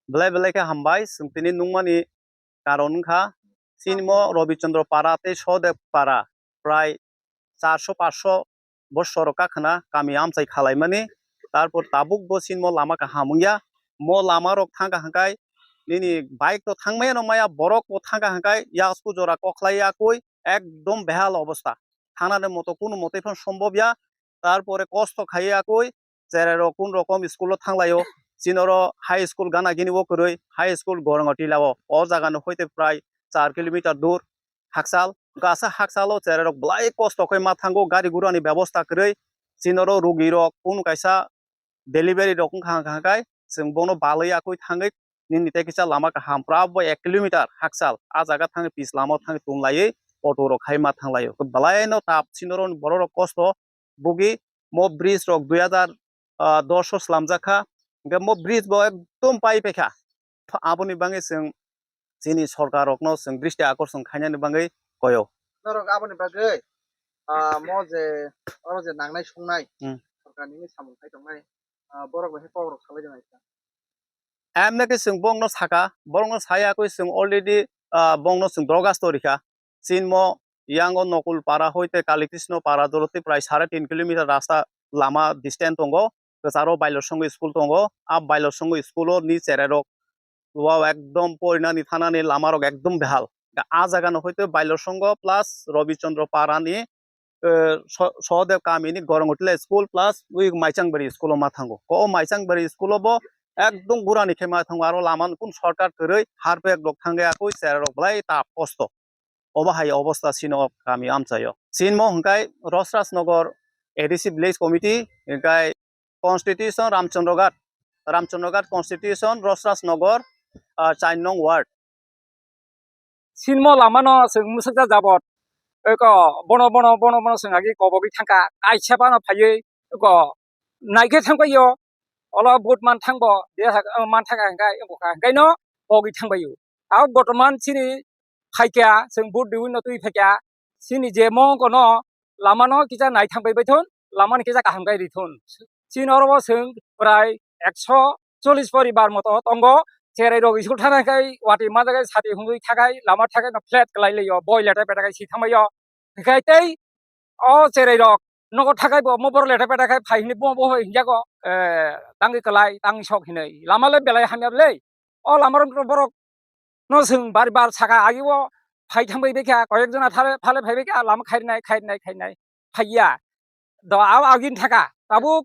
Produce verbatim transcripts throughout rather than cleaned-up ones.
Belai belai khe hambai, chwng tini nukmani karon wngkha, chini mo Robi Chandra Para tei Sodev Para prai charso paanso bosorok kakhwna kami amchai khalaimani, tarpor tabuk bo chini mo lama kaham wngya, mo lama rok thangkha hwnkhe nini bike to thangmaya no maya, borok bo thangkha hwnkhe yasku jora kokhlai yakui ekdom behal obostha, thangnani moto kunu motoi phano sombobya, tarpore kosto khaiya yakui cherai rok kun rokom school o thanglaio, chini oro high school gana gini o kwrwi, high school Gorongotila o, o jaga no hoite prai char kilometer dur, hakchal, gasa hakchal o cherai rok belai kosto khe ma thango, gari gura ni bebosta kwrwi, chini oro rugi rok kunu kaisa delivery rok wngkha hwnkha hwnkhe chwng bono balwi yakui thangwi nini tei kisa lama kaham pura bo ek kilometer hakchal a jaga thangwi pis lama o thangwi tun laiwi auto rok hai ma thanglaio. Belai no tap chini oro borok rok kosto bugi mo bridge rok dui hajar dos o slamjak kha, hwnkhe mo bridge bo ekdom pai paikha. Aboni bagwi chwng chini sorkar rokno chwng dristi akorson khainani bagwi koyo. Norok aboni bagwi, ah, mo je oro je nangnai songnai, hmm, sorkar nini samung khai tongnai, ah, borok bai khe kok rok salai rwna kha. Emne khe chwng bongno saka, borokno saya khe chwng already, ah, bongno chwng dorgasto rikha. Chinmo yango Nokul Para hoite Kali Krishna Para doroti prai sare tin kilometer rasta lama distance tongo. Kwcharo Bailor Songho school tongo. A Bailor Songho school o ni cherai rok wow ekdom porinani thanani lama rok ekdom behal. A jaga no hoite Bailor Songho plus Robi Chandra Para ni eh, Sohodev kamini Gorongotila school plus wi Maichangbari school o ma thango. Ko Maichangbari school o bo ekdom gurani khe ma thango, aro lama kun shortcut kwrwi harpek rok thangya koi cherai rok belai ta kosto. Obo hai obostha chini o kami amchaio. Chinmo hwnkhe Rosraj Nagar A D C village committee hwnkhe constitution Ramchandraghat, Ramchandraghat constitution Rosraj Nagar, ah, char nong ward. Sinmo lamano chwng mwswkjak jabot. Eko bono, bono, bono, bono chwng agi kobogwi thangkha. Kaisa phano phaiwi eko naikhe thangbaio. Olo vote man thangbo, de man thangkha hwnkhe eko kha hwnkhe no kogwi thangbaio. Tabuk botoman chini phaikha, chwng vote diwi no twi phaikha. Chini je mongkono lamano kisa naithang bai baithon, lamani kisa kaham khai rithon. Chini oro bo chwng prai ekso chollish poribar moto tongo. Cherai rok school thana khai watwi ma jagai sati hwnwi thakai lama thakai no flat kwlai laio, boi leta peta khai si thangbaio. Hinkhe tei o cherai rok nogo thakai bo omo borok leta peta khai phai hwnwi bo bo hinjago, eh, tangwi kwlai tangwi sok hinwi lama le belai hamya le. O lama rok borok no chwng bar bar saka, agi o phai thangbai baikha, koyek jona thale phale phai baikha, lama khairnai, khairnai, khairnai, phaiya. Do abo agini thaka, tabuk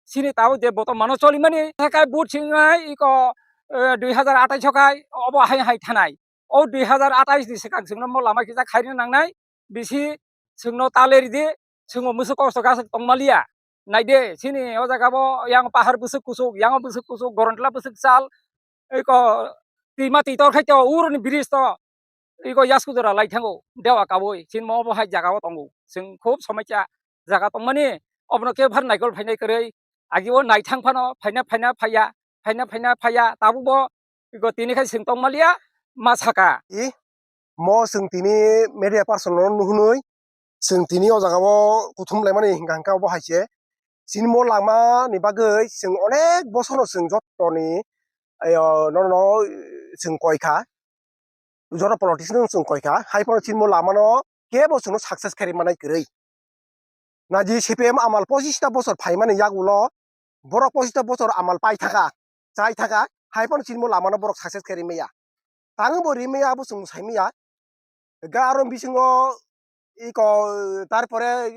chini tabuk je boto mano cholimani thaka but singnai iko, eh, dui hajar atais o khai obo hai hai thanai. O dui hajar atais ni swkang chwngno mo lama kisa khairina nangnai, bisi chwngno ta leridi, chwngbo mwswk kosto gaswk tongmaliya. Naide, chini o jaga bo yang pahar bwswk kuchuk, yang bwswk kuchuk, Gorontla bwswk chal, eko twima twitor khai to, uroni bridge to, eko yasku jora lai thango, dewa kabui, chini mo bo hai jaga o tongo. Chwng khub somosya jaga tongmani, obono kebo phar naikol phainai kwrwi, agi o naithang phano phaina, phaina, phaiya, phaina, phaina, phaiya, tabuk bo eko tini khai chwng tongmaliya, ma saka. I, mo chwng tini media person no nuhunwi, chwng tini o jaga o kuthum laimani hingka hingka obo hai se. Chini mo lama ni bagwi chwng onek bosor no chwng joto ni, ayo, no, no, chwng koi kha. Joto politician no chwng koi kha. Hai phano chini mo lama no kebo chwngno success khe rwmani kwrwi. Naji C P M amal pochista bosor phaimani yagulo borok pochista bosor amal pai thaka, chai thaka, hai phano chini mo lama no borok success khe rwmaya. Tang bo rimaya abo chwng saimaya. Ga aro bisingo iko, tarpore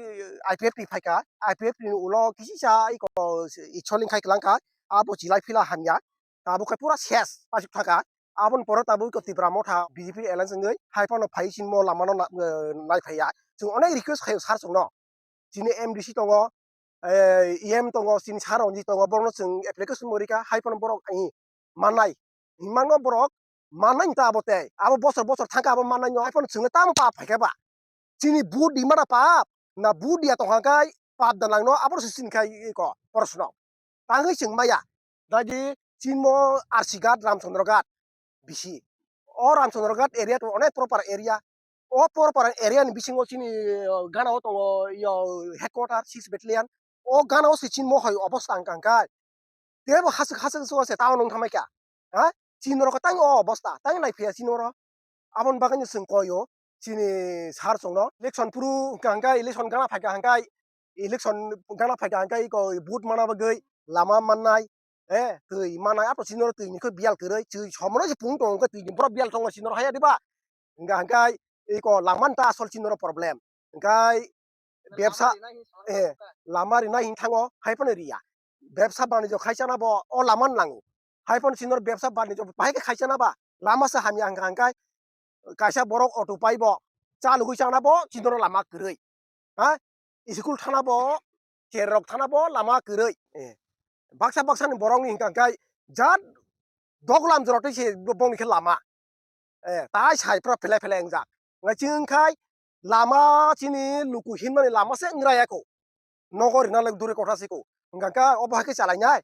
I P F T phaikha, I P F T ni ulo kisisa iko isoling khai kwlangkha, abo chilai phila hamya, abo khe pura ses pasuk thaka. Aboni pore tabuk iko Tipra Motha B J P alliance wngwi hai phano phai sinmo lamano na-, eh, nai phaiya. Chwng onek request khaio sir chwngno. Chini M D C tongo, eh, E M tongo, chini sir Ranjit tongo, borokno chwng application bo rikha, hai phano borok, eh, mannai. Himano borok mannai ta abo tei. Abo bosor bosor thangkha abo mannai no, hai phano chwngno tamo pap phaikha ba. Chini vote di mana pap, na vote dia tongkha khai pap da nangno abo se sin khai iko porosno. Tangwi chwng maya. Dagi chini mo R C Ghat, Ramchandra Ghat, bisi. O Ramchandra Ghat area to onek proper area. O proper area ni bisingo chini, uh, gana o tongo, yo, headquarter six battalion. O gana o se chini mo hai obostha wngkha hwnkhe. Tebo hasik hasik se tamo nung thamai kha. Ha? chini norok tang o obostha, tang nai phiya chini oro. Aboni bagwi no chwng koi o, chini sir chwngno. Election phuru hwnkha hwnkhe, election gana phaikha hwnkhe, election gana phaikha hwnkhe iko vote mana bagwi lama mannai, eh, twi mannai, ato chini oro twi ni khe biyal kwrwi, chwi somono se pung tongo hwnkhe twi ni borok biyal tongo chini oro haya diba? Hwnkha hwnkhe iko lama ta asol chini oro problem. Hwnkhe bebsa, eh, lama rina hin thango, hai phano riya. Bebsa banijyo khai chana bo o lama nango. Hai phano chini oro bebsa banijyo bahai khe khai chana ba, lama se hamya hwnkha hwnkhe kaisa borok auto pai bo, cha lugui chana bo chini oro lama kwrwi. Ha? School thana bo, cherrok thana bo lama kwrwi. Eh. Baksa baksa ni borok ni hwnkha hwnkhe jat doglam jora twi se bo-, bongni khe lama. Eh, tai sai pura phelai phelai wngjak. Ngai chwng khai lama chini luku hinmani lama se wngrai ya kho. Nogo rina le dure kotha se kho. Hwnkha khe obo hai khe chalai nai.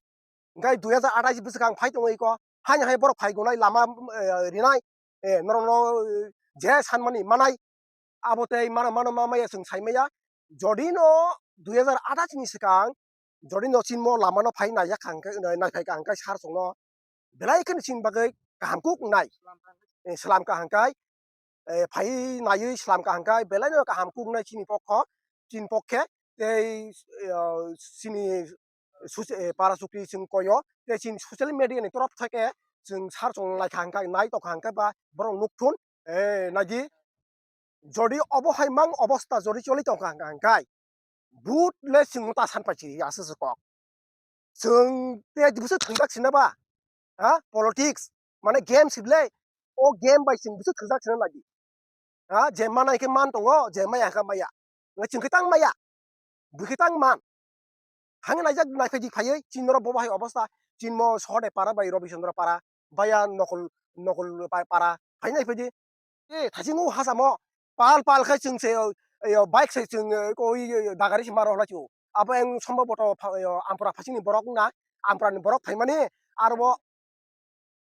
Hwnkhe dui hajar athais bwswkang phai tongo iko. Haino hai borok phai gonai lama, eh, rinai. Eh, norok no, eh, je sanmani manai. Abo tei mano mano ma maya chwng sai maya. Jodi no dui hajar athais ni swkang, jodi no chini mo lama no phai nai ya kha hwnkhe, nai phai kha hwnkhe sir chwngno belai kheno chini bagwi kaham kuk wngnai. Eh, slam kha hwnkhe, eh, phai naiwi slam kha hwnkhe belai no kaham kuk wngnai chini pokho, chini pokhe tei, eh, chini soci-, eh, para chukri chwng koi o tei chini social media ni torof theke chwng sir chwng nai kha hwnkhe, nai tong kha hwnkhe ba borok nuk thun, eh, nai di. Jodi obo hai mang obostha jodi choli tong kha hwnkha hwnkhe, but le chwng ta san pai chiri aswk se kok. Chwng te bwswk thwngjak sina ba? Ha? Politics, mane game si le, o game bai chwng bwswk thwngjak sina lagi. Ha? Je mana khe man tongo, je maya khe maya. Ngai chwng khe tang maya. Bwkhe tang man. Hang naijak naikhaijik phaiwi, chini norok bo bahai obostha, chini mo Sohode para bai Robi Chandra para, baya Nokol, Nokol pa-, para, phai nai phaidi. E, thaching o hachamo, pal pal khai chwng se, o, e, o, bike se chwng, e, ko, i, i, dagari se maro hwlai chwng. Abo eng somboboto pha-, e, o, Ampura phachini borok wngna, Ampura ni borok phaimani, aro bo,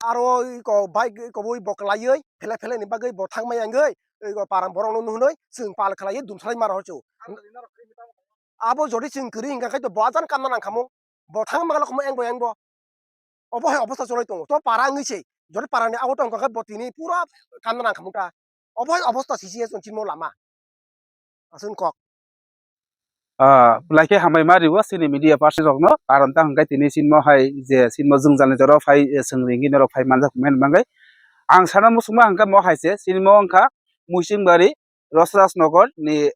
aro iko bike iko bo bo kwlaiwi phele phele ni bagwi bo thangmaya wngwi iko param borok no nuhunwi chwng pal khlaiwi dumsalai maro hwlai chwng. Abo jodi chwng kwrwi hwnkha khe to bo ajan kamna nang khamung. Bo thang mangala khomo eng bo eng bo. Obo hai obostha cholai tongo. To para wngwi se. Jodi para ni abo tong kha khe bo tini pura kamna nang khamung ta. Obo hai obostha sisi ya chwng chini mo lama. Aswk kok. Ah, belai khe hambai ma rio chini media person rokno. Karon ta hwnkhe tini chini mo hai je chini mo jwngjal ni jora phai, eh, chwng ringwi norok phai manjak mani bagwi. Ang sana muchungma hwnkhe mo hai se chini mo wngkha Muising Bari, Rosraj Nagar ni,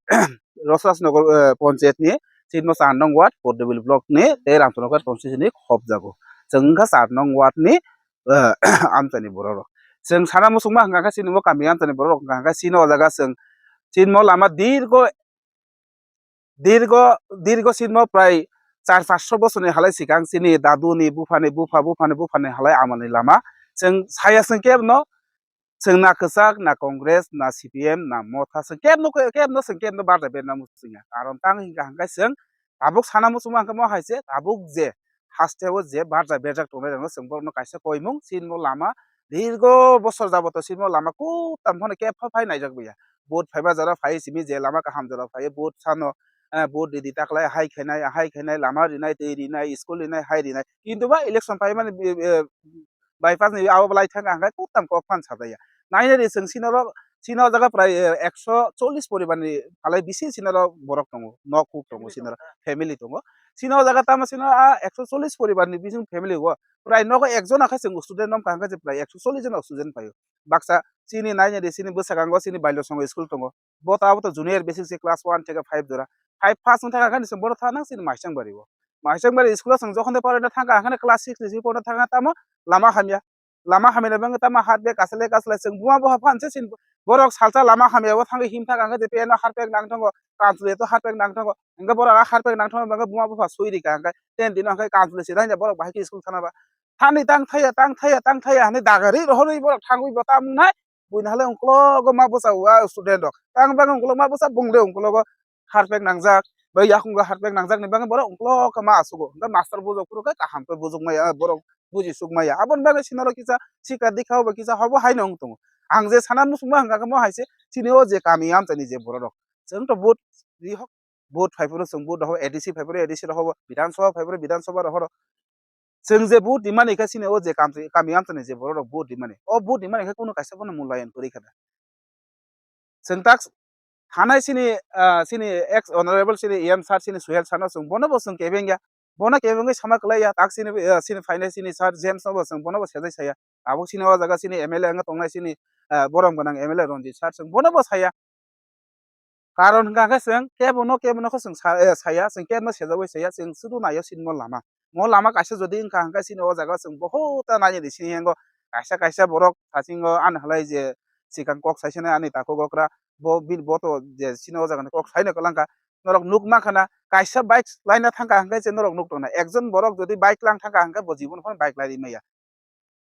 Rosraj Nagar, eh, Panchayat ni, chini mo char nong ward, Pordebil block ni, tei Ramchanagar constituency ni khopjago. Chwng wngkha char nong ward ni, eh, amchani borok rok. Chwng sana muchungma hwnkha khe chini mo kami amchani borok rok hwnkha khe chini o jaga chwng, chini mo lama dirgo, dirgo, dirgo chini mo prai char paanch sho bochor ni halai swkang chini dadu ni, bupha ni, bupha, bupha ni, bupha ni halai amani lama. Chwng saya chwng kebo no, chwng na kwchak, na Congress, na C P M, na Motha, chwng kebo no, kebo no, chwng kebo no barja berna muchungya. Karon tang hwnkha hwnkhe chwng tabuk sana muchungma hwnkhe mo hai se, tabuk je haste o je barja berjak tongnai rokno chwng borokno kaisa koimung, chini mo lama dirgo bosor jaboto chini mo lama kutam phano kebo phai naijak ya. Vote phaiba jora phai simi je lama kaham jora phai vote sano, eh, vote ridi taklai hai khainai, hai khainai lama rinai, twi rinai, school rinai, hai rinai. Kintu ba election phaimani, eh, bypass ni abo belai thang ang khe kutam kok phan sajaya. Nainai di chwng chini oro, chini o jaga prai, eh, ekso chollish poribar ni phalai bisi chini oro borok tongo, nok huk tongo chini oro, family tongo. Chini o jaga tamo chini a ekso chollish poribar ni bising family o prai nogo ekjona khe chwng student nom kaham khe je prai ekso chollish jona student paio. Baksa chini nainai di chini bwskango chini bailosongo school tongo. Bo ta abo to junior basic se class one theke five jora. Five pass wng thang khe ni chwng bono thang nang chini Maisang Bari o. Maisang Bari school o chwng jokhon de porina thang kha, hakhani class six ni simi porina thang kha, tamo lama hamya. Lama hamya bangwi tamo heart bag kasalai kasalai chwng buma bupha phan se sin borok salsa lama hamya o thangwi him thang kha, je peno heart bag nang thango, kanchwlwi to heart bag nang thango. Hwnkhe borok a heart bag nang thango bangwi buma bupha sui rikha, hwnkhe ten dino hwnkhe kanchwlwi se thangya borok bahai khe school thana ba. Thani tang thaya, tang thaya, tang thaya hwnwi dagari rohorwi borok thangwi bo tamo wngnai. Buini halai ungkologo ma bwsa o student rok. Tang bagwi ungkologo ma bwsa bung de ungkologo harpek nangjak. Bai yakungo harpek nangjak ni bagwi borok ungkologo ma asugo. Hwnkhe master bujok phuru khe kaham khe bujok maya, borok buji suk maya. Aboni bagwi sinalo kisa sikha dikha obo kisa hobo haino wng tongo. Ang je sana muchungma hwnkha khe mo hai se chini o je kami amchaini je borok rok. Chwng to vote ri hok, vote phai phuru chwng vote rohor, A D C phai phuru A D C rohor, Bidhan Sabha phai phuru Bidhan Sabha rohor. Chwng je vote rimani khe chini o je kamchi-, kami amchani je borok rok vote rimani, o vote rimani khe kunu kaisa bono mulayan kwrwi kha da. Chwng tak hanai chini, ah, chini ex honorable chini E M sir chini Suhel sir no chwng bono bo chwng kebeng ya. Bono kebengwi sama kwlai ya. Tak chini, ah, chini phainai chini sir James no bo chwng bono bo sejai saya. Tabuk chini o jaga chini M L A wngwi tongnai chini, ah, borom gwnang M L A Ranjit sir chwng bono bo saya. Karon hwnkha khe chwng kebo no, kebo no khe chwng sa-, eh, saya, chwng kebo no sejagwi saya, chwng sudu naio chini mo lama. Mo lama kaisa jodi wngkha hwnkhe chini o jaga chwng bohut ta nainani sini yango kaisa kaisa borok thachingo ani halai je sikang kok saisani ani takhuk okra bo bini boto je chini o jaga ni kok saino kwlangkha norok nuk mankha na kaisa bike laina thangkha hwnkhe je norok nuk tongna ekjon borok jodi bike lang thangkha hwnkhe bo jibon phano bike lai maya.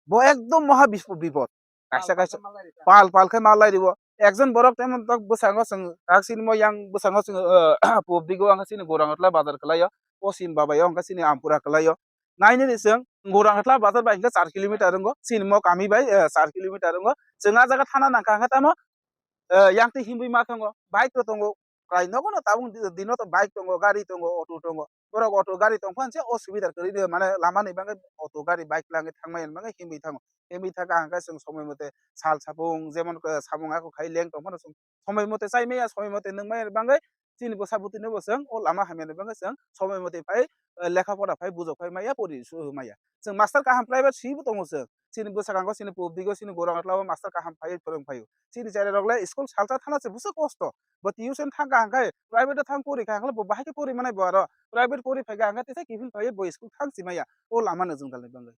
Bo ekdom moha bispo-, bipod. Kaisa kaisa pal pal khe mal lai ribo. Ekjon borok temon tok bwskango chwng tak sini mo yang bwskango chwng, eh, pubdigo ang sini Gorangotla bazar kwlaio. Posim babayo ang sini Ampura kwlaio. Naini ni chwng Gorangotla bazar bai hwnkhe char kilometer wngo. Sini mo kami bai, eh, char kilometer wngo. Chwng ah jaga thana nangkha hwnkhe tamo, eh, yang twi himwi ma tongo. Bike rok tongo. Prai nogo no tabuk di-, dino to bike tongo, gari tongo, auto tongo. Borok auto gari tong phano se o subida kwrwi de, mane lama ni bagwi auto gari bike langwi thangmani bagwi himwi thango. Himwi thangkha hwnkhe chwng somoi mote sal sapung, jemon, eh, samung ako khai leng tong phano chwng somoi mote chai maya, somoi mote nung maya bagwi chini bwsa bwtwi no bo chwng o lama hamya ni bagwi chwng somoi mote phai, eh, lekha pora phai bujok phai maya, pori su maya. Chwng master kaham private swi bo tongo chwng. Chini bwskango chini pubdigo chini Gorangotla o master kaham phai phwrwng phaio. Chini cherairok le school salsa thana se busa kosto. Bo tuition thangkha hwnkhe private o thang pori kha hwnkhe bo bahai khe pori manai bo aro private pori phaikha hwnkhe tesa kiphil phaiwi bo school thang si maya o lama no jwng dalni bagwi.